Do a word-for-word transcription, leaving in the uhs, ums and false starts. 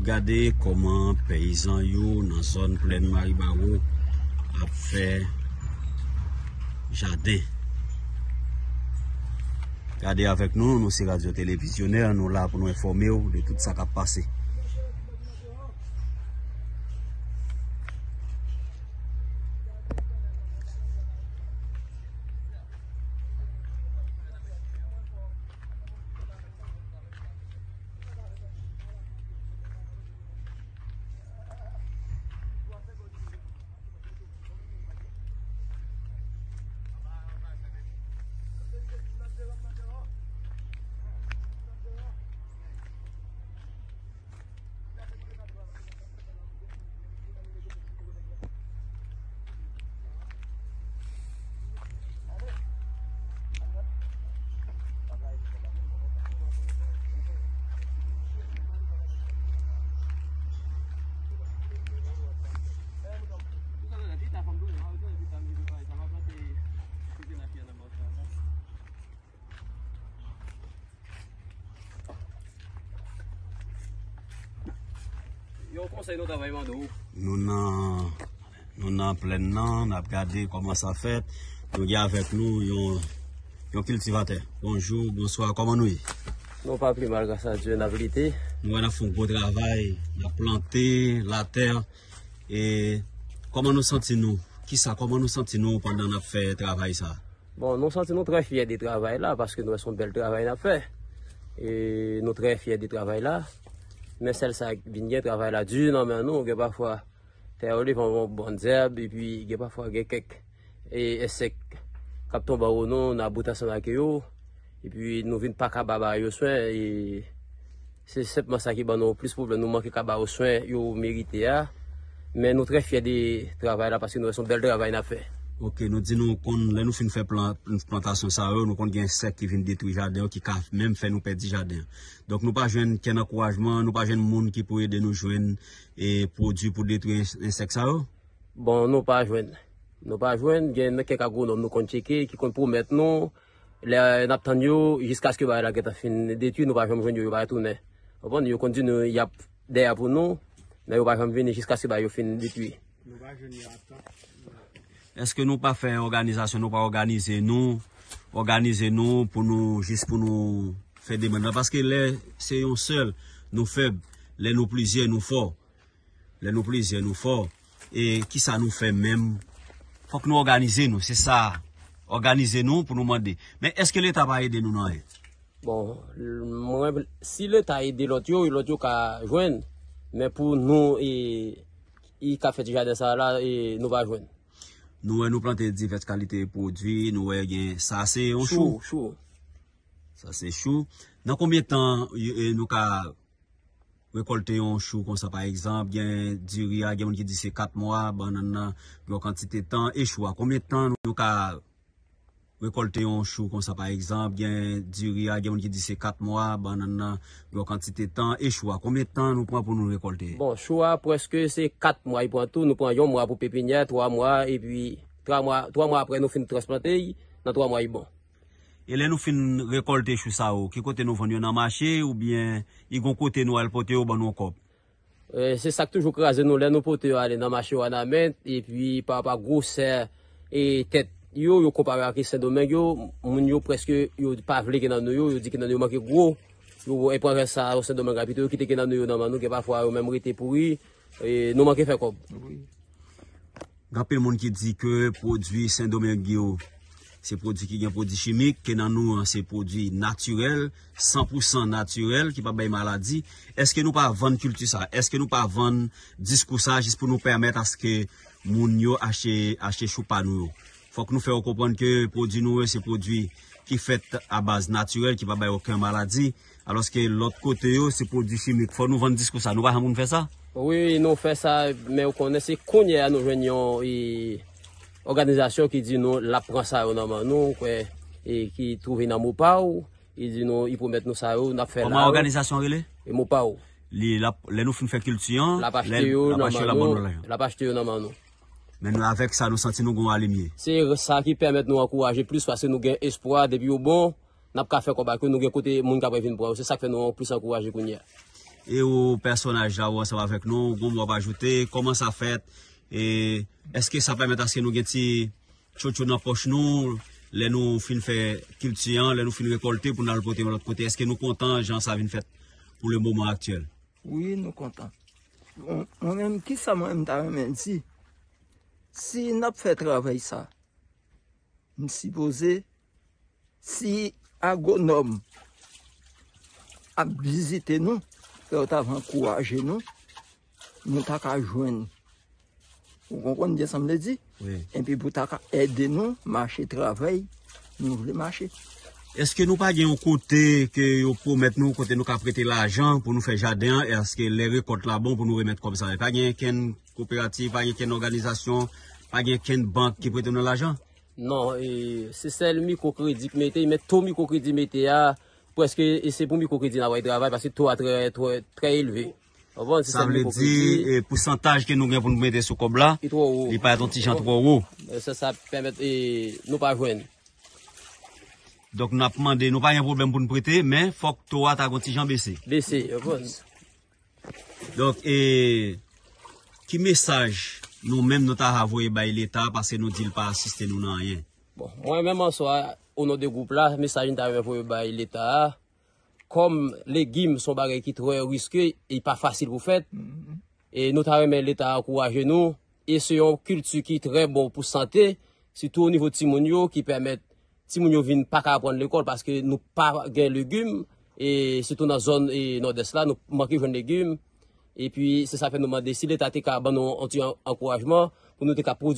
Gade kòman peyizan yo nan zòn Plèn Maribawo ap fè jaden. Gade avèk nou, nou se Radyo Televizyonè, nou la pou nou enfòme w de tout sa k ap pase. Yon konsèy nou ta bay mande w. Nou nan, nou nan plèn nan, n ap gade kòman sa fèt. Nou gen avèk nou yon, yon kiltivatè. Bonjou, bonswa, kòman nou ye? Nou pa pi mal, gras a Dye, n ap lite. Nou wè n ap fè yon gwo travay, n ap plante latè. E kòman nou santi nou? Kisa, kòman nou santi nou pandan n ap fè travay sa? Bon, nou santi nou trè fyè de travay la, paske nou wè se yon bèl travay n ap fè. E nou trè fyè de travay la. Men sèl sa k vin gen, travay la di nan men nou, gen pafwa tè yo li fè yon bon zèb, epi gen pafwa gen kèk, e, ensèk k ap tonbe anwo nou, n ap bout ansanm ak yo, epi nou vin pa ka ba ba yo swen, e se senpman sa ki ban nou plis pwoblèm, nou manke ka ba yo swen yo merite a. Men nou trè fyè de travay la, paske nou wè se yon bèl travay n ap fè. Ok, nou di nou konn, lè nou fin fè plan, plantasyon sa yo, nou konn gen ensèk ki vin detwi jaden yo, ki ka menm fè nou pèdi jaden an. Donk nou pa jwenn kenn ankourajman, nou pa jwenn moun ki pou ede nou jwenn, e, pwodui pou detwi ensèk sa yo? Bon, nou pa jwenn. Nou pa jwenn, gen kèk agwonòm nou konn tcheke, ki konn pwomèt nou, lè n ap tann yo, jiskaske bagay la gentan fin detwi, nou pa janm jwenn yo, yo pa tounen. Konprann? Yo konn di nou y ap dèyè pou nou, men yo pa janm vini jiskaske bagay yo fin detwi. Nou pa jwenn yo atan. Èske nou pa fè òganizasyon, nou pa òganize nou, òganize nou pou nou, jis pou nou fè demann nan? Paske lè se yon sèl, nou fèb. Lè nou plizyè, nou fò. Lè nou plizyè, nou fò. E kisa nou fè menm? Fòk nou òganize nou, se sa. Òganize nou pou nou mande. Men èske Leta pa ede nou nan anyen? Bon, l-, mwen, si Leta ede lòt yo, lòt yo ka jwenn. Men pou nou, e, e ka fè ti jaden sa la, e, nou pa jwenn. Nou wè nou plante divès kalite pwodui, nou wè gen, sa se yon chou. Chou, chou. Sa se chou. Nan konbyen tan, e, nou ka rekòlte yon chou konsa, pa egzanp, gen diri a, gen moun ki di se kat mwa, bannann nan, gen yon kantite tan, e chou a, konbyen tan nou ka rekòlte yon chou konsa, pa egzanp, gen diri a, gen moun ki di se kat mwa, bannann nan, gen yon kantite tan, e chou a, konbyen tan nou pran pou nou rekòlte? Bon, chou a, prèske se kat mwa li pran tou, nou pran yon mwa pou pepinyè, twa mwa, epi twa mwa, twa mwa apre nou fin transplante, nan twa mwa li bon. E lè nou fin rekòlte chou sa yo, ki kote nou vann yo nan mache oubyen i gon kote nou al pote yo ban nou yon kòb? E, se sa k toujou kraze nou lè nou pote yo ale nan mache Wanament, epi pa rapò a gwosè e tèt yo, yo konpare ak Sendomeng yo, moun yo prèske yo pa vle kenann nou yo, yo di kenann yo manke gwo, yo pran rès sa yo Sendomeng la, pito yo kite kenann nou yo nan men nou, gen pafwa yo menm rete pouri, e, nou manke fè kòb. Gen anpil moun ki di ke pwodui Sendomeng yo, se pwodui ki gen pwodui chimik, kenann nou an se pwodui natirèl, san pou san natirèl, ki pa bay maladi. Èske nou pa vann kilti sa? Èske nou pa vann diskou sa jis pou nou pèmèt aske moun yo achte, achte chou pa nou yo? Fòk nou fè yo konprann ke pwodui nou yo se pwodui ki fèt a baz natirèl, ki pa bay okenn maladi. Alòske lòt kote yo, se pwodui chimik. Fò nou vann diskou sa. Nou pa janm konn fè sa? Wi, nou fè sa, men ou konnen se kounye a nou jwenn yon, e, òganizasyon ki di nou l ap pran sa yo nan men nou, kwè, e, ki twouve nan Mopaw, li di nou, li pwomèt nou sa yo, n ap fè la yo. Kòman òganizasyon rele? E Mopaw. Li, l ap, lè nou fin fè kilti an, l ap achte yo nan men nou, l ap achte yo nan men nou. Men nou, avèk sa, nou santi nou gon alimye. Se sa ki pèmèt nou ankouraje plis, paske nou gen espwa, depi yo bon, n ap ka fè kòb ak yo, nou gen kote moun k ap vin pran yo. Se sa k fè nou plis ankouraje kounye a. E ou pèsonaj la ou ansanm avèk nou, ou gon mo w ap ajoute, kòman sa fèt? E èske sa pèmèt aske nou gen ti tchotcho nan pòch nou, lè nou fin fè kilti an, lè nou fin rekòlte pou n al pote yon lòt kote? Èske nou kontan jan sa vin fèt pou le moman aktyèl? Wi, nou kontan. Bon, mwen menm, kisa mwen menm ta renmen di? Si n ap fè travay sa, m sipoze, si agwonòm ap vizite nou, ke yo ta va ankouraje nou, nou ta ka jwenn. Ou konprann byen sa m vle di? Wi. Epi pou ta ka ede nou mache travay nou vle mache. Èske nou pa gen yon kote ke yo pwomèt nou, kote nou ka prete lajan pou nou fè jaden an? Èske lè rekòt la bon pou nou remèt kòb sa? Pa gen kenn koperativ, pa gen kenn òganizasyon, pa gen kenn bank ki prete nou lajan? Non, e, se sèl mikwokredi k mete, men to mikwokredi mete a, prèske, e se pou mikwokredi n ap bay travay, paske to a trè, trè, trè elve. Ou konprann? Se sèl mikwokredi. Sa vle di, e, pousantaj ke nou gen pou nou mete sou kòb la, li twò wo. Li parèt yon ti jan twò wo. E sa, sa pèmèt, e, nou pa jwenn. Donk, n ap mande, nou pa gen pwoblèm pou n prete, men fòk to a ta gon ti jan bese. Bese, ou konprann? Donk, e, ki mesaj nou menm nou ta ka voye bay Leta, paske nou di l pa asiste nou nan anyen? Bon, mwen menm an swa, o non de gwoup la, mesaj m ta renmen voye bay Leta a, kòm legim se yon bagay ki trè riske e pa fasil pou fèt, e nou ta renmen Leta ankouraje nou, e se yon kilti ki trè bon pou sante, sitou o nivo timoun yo, ki pèmèt timoun yo vin pa ka aprann lekòl paske nou pa gen legim, e sitou nan zòn, e, Nòdès la, nou manke jwenn legim. Epi, se sa fè nou mande si Leta te ka ban nou yon ti an-, ankourajman pou nou te ka pwodui